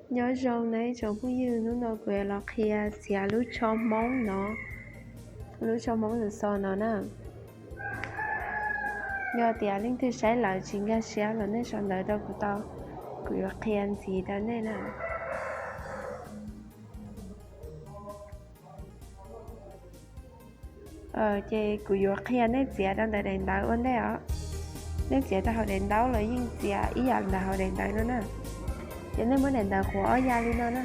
Nyob zoo na ib tsoom phooj ywg, hnub no kuv yuav los qhia txiav lub tsho Hmoob no, lub tsho Hmoob xos xos no na. Yog tias leej twg saib lawm tsis nkag siab los nej sau ntawv rau kuv tau, kuv yuav qhia ntxiv rau nej na. Ces kuv yuav qhia nej txiav rau ntawm daim ntawv ua ntej os. Nej txiav rau hauv daim ntaub los yeej txiav ib yam ntawm hauv daim ntawv no na. Ces nej muab daim ntawv quav ob ya li no na,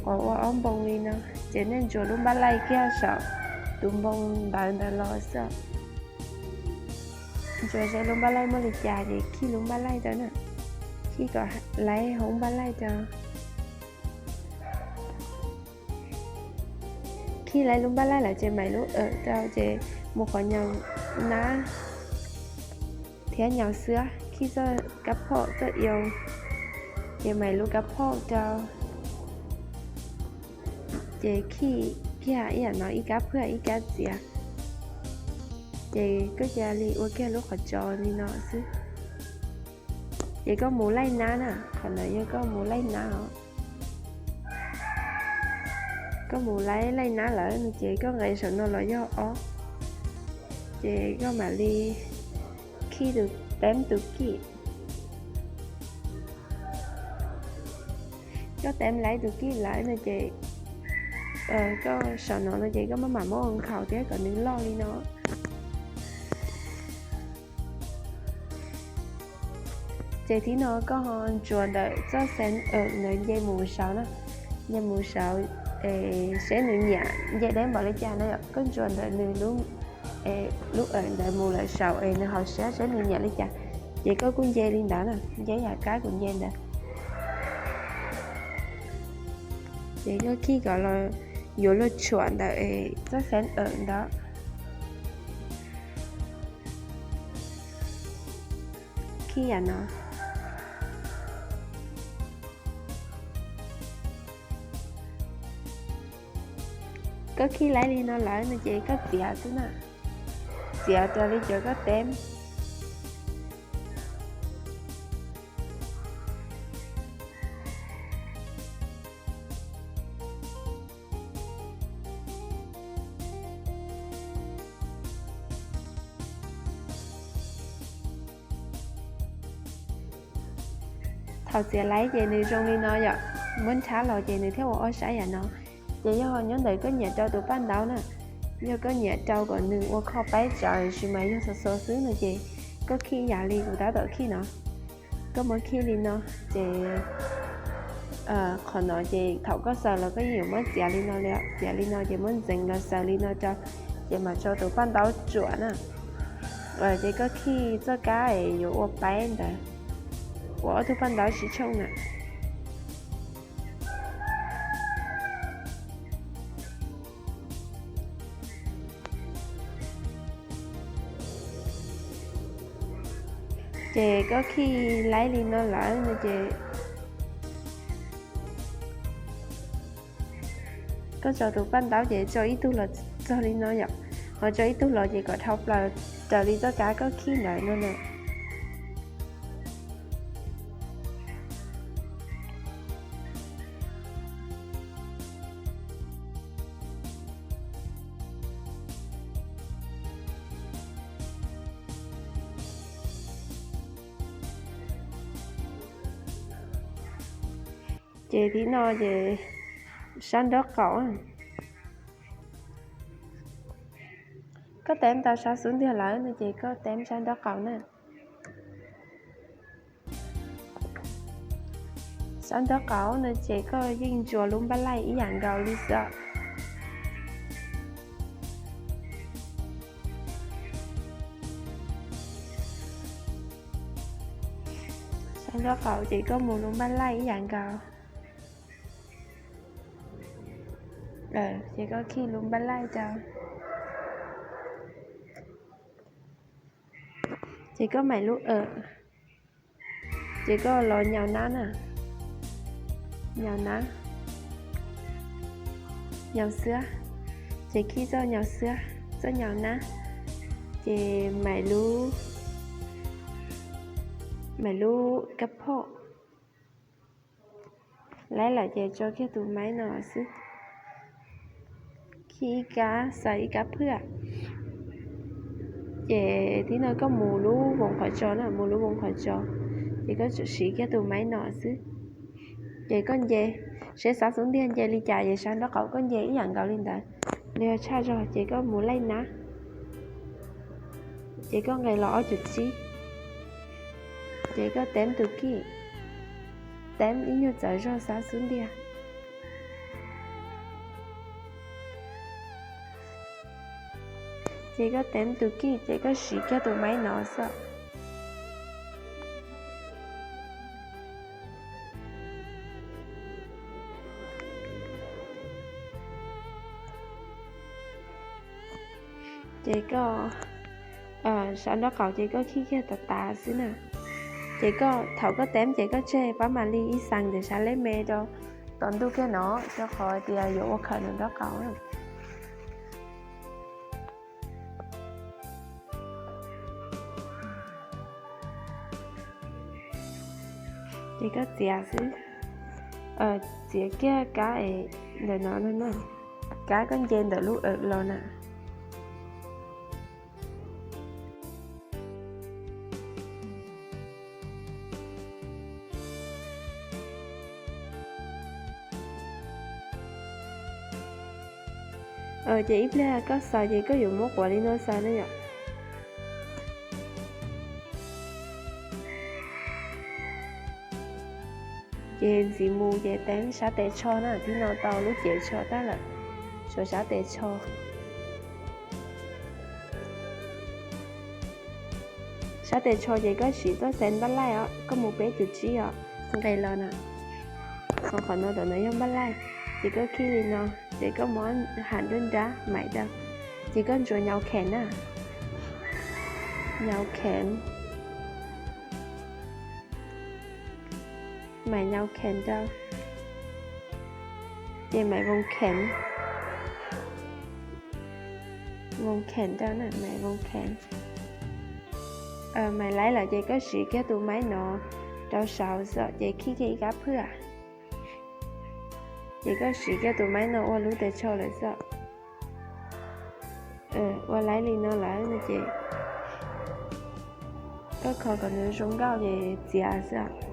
quav ua ob npoo li no, ces nej ntsuas lub npaj laij kiag saum tus npoo ntawv ntawd los xwb. Ntsuas seb lub npaj laij muaj li cas ces khij lub npaj laij rau na, khij kom laib hauv npaj laij rau. Khij laib lub npaj laij lawm ces maim lub awm rau ces mus qhov nyaum nab thiab nyaum xwab, khij txoj kab phom txoj io, ces maim lub kab phom rau, ces khij kiag ib yam no ib kab phwj ib kab txiav. Ces koj cia li ua kiag lub qhov tso li no xwb. Ces koj mus laij nab na, qhov ntawd yog koj mus laij nab os. Koj mus laij laij nab lawm no ces koj nqes saum no los yog ob, ces koj mam li khij tus teeb tus kij. Koj teeb laib tus kij lawm no ces koj saum no no ces koj maj mam muab ua nkhaus thiab kom nws loj li no. Ces thib no koj ho ntsuas ntawm txoj xeev awm ntawd nce mus saud na, nce mus saud seb nws nyiam nce deb npaum li cas na yom. Koj ntsuas ntawm nws lub awm ntawd mus lawm saud es nws haus siab seb nws nyiam li cas. Ces koj kuj nce li ntawd na, nce yam kab kuv nce ntawd. Ces koj khij kom los yuav luag tshuam ntawm txoj xeev awm ntawd. Khij yam no. Koj khij laib li no lawm no ces koj txiav xwb na, txiav raws li cov koj teeb. Thaum txiav laib ces nws zoo li no yom, muab nrhab los ces nws thiaj ua ob sab yam no. Ces yog nyob ntawm koj nyiam rau tus paj ntaub na, yog koj nyiam rau kom nws ua kho paib tsawv sis mas yog xov xov xwb no ces koj khij yam li kuv tab tom khij no. Koj muab khij li no, ces qhov no ces thaum koj xaws los koj yeej yuav muab txiav li no li, txiav li no ces muab ntxeev los xaws li no rau, ces mam tso tus paj ntaub tsuam na. Ces koj khij txoj kab es yuav ua paib ntawd, ua ob tug paj ntaub sib tshooj na. Ces koj khij laib li no lawm no ces koj tso tus paj ntaub ces tso ib tug los txog li no yom, ho tso ib tug los ces kom dhau plaws raws li txoj kab koj khij ntawd no na. Ces thib no ces sab nraub qaum, koj teeb tau sab xub ntiag lawm no ces koj teeb sab nraub qaum na. Sab nraub qaum no ces koj yeej ntsuas lub npaj laij ib yam nkaus li xwb. Sab nraub qaum ces koj mus lub npaj laij ib yam nkaus. Ces koj khij lub npaj laij rau. Ces koj maim lub awm, ces koj los nyaum nab na, nyaum nab, nyaum xwab, ces khij txoj nyaum xwab, txoj nyaum nab, ces maim lub, maim lub kab phom, Laib lawm ces tso kiag tus maib no xwb. Khij ib kab, xaws ib kab phwj. Ces tib no koj mus lub voos qhov tso na, mus lub voos qhov tso, ces koj siv kiag tus maib no xwb. Ces koj nce, seb xav xub ntiag nce li cas ces sab nraub qaum koj nce ib yam nkaus li ntawd. Nws yog tshaj zog ces koj mus laij nab, ces koj nqes los ob cum tsib, ces koj teeb tus kij, teeb ib nyuag txawv zog xav xub ntiag. Ces koj teeb tus kij ces koj siv kiag tus maib no xwb. Ces koj, sab nraub qaum ces koj khij kiag tas tas xwb na. Ces koj thaum koj teeb ces koj tseg pab mam li ib xees ntawm sab leb me rau tom ntuj kiag no, rau qhov tias yuav ua khawm nws nraub qaum. Ces koj txiav xwb, txiav kiag kab ntawm no, kab koj nce ntawm lub awm los na. Ces ib pliag koj xaws ces koj yuav muab quav li no xaws na yom. Ces ntxiv mus ces teeb sab tes tsho na, tib no tau lub cev tsho tag lawm, tshuav sab tes tsho. Sab tes tsho ces koj siv koj xeev npaj laij os, koj mus peb cum tsib os, nqes los na, qhov no tom no yog npaj laij, ces koj khij li no, ces koj muab ham nruab nrab maim rau, ces koj ntsuas nyau kheem na, nyau kheem, maim nyau kheem rau, ces maim voos kheem, voos kheem rau na, maim voos kheem. Maim laib lawm ces koj siv kiag tus maib no rau saud xwb ces khij kiag ib kab phwj, ces koj siv kiag tus maib no ua lub tes tsho lawm xwb. Ua laib li no lawm no ces koj kho kom nws zoo nkauj ces txiav xwb.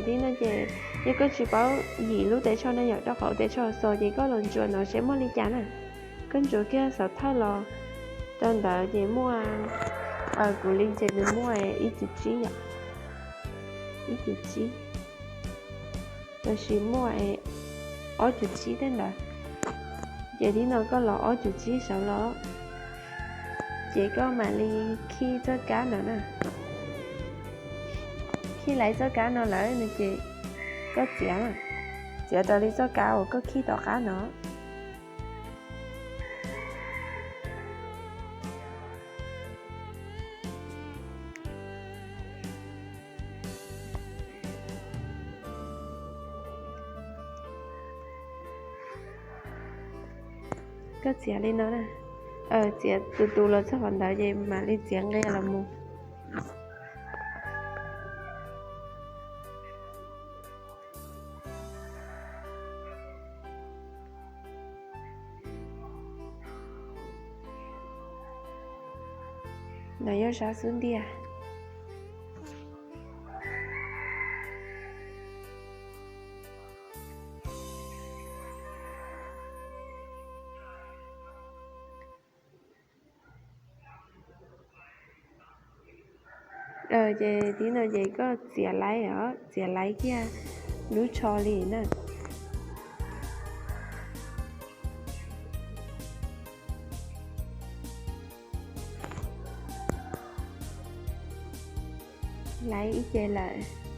Tib no ces yog koj tsis paub yim lub tes tsho na yom, rau qhov tes tsho xos ces koj los ntsuas no seb muaj li cas na. Koj ntsuas kiag xov thawj los rau ntawd ces muaj, kuv li ces nws muaj ib cum tsib yom, ib cum tsib, tab sis muaj ob cum tsib tej ntawd. Ces tib no koj los ob cum tsib saud los, ces koj mam li khij txoj kab no na. Khij laib txoj kab no lawm no ces koj txiav, txiav raws li txoj kab uas koj khij tom qab no. Koj txiav li no na, txiav tus tus los txog qhov ntawd ces mam li txiav nqia los mus. No yog sab xub ntiag. Ces tib no ces koj txiav laib os, txiav laib kiag lub tsho li na. Laib ib ce lawm.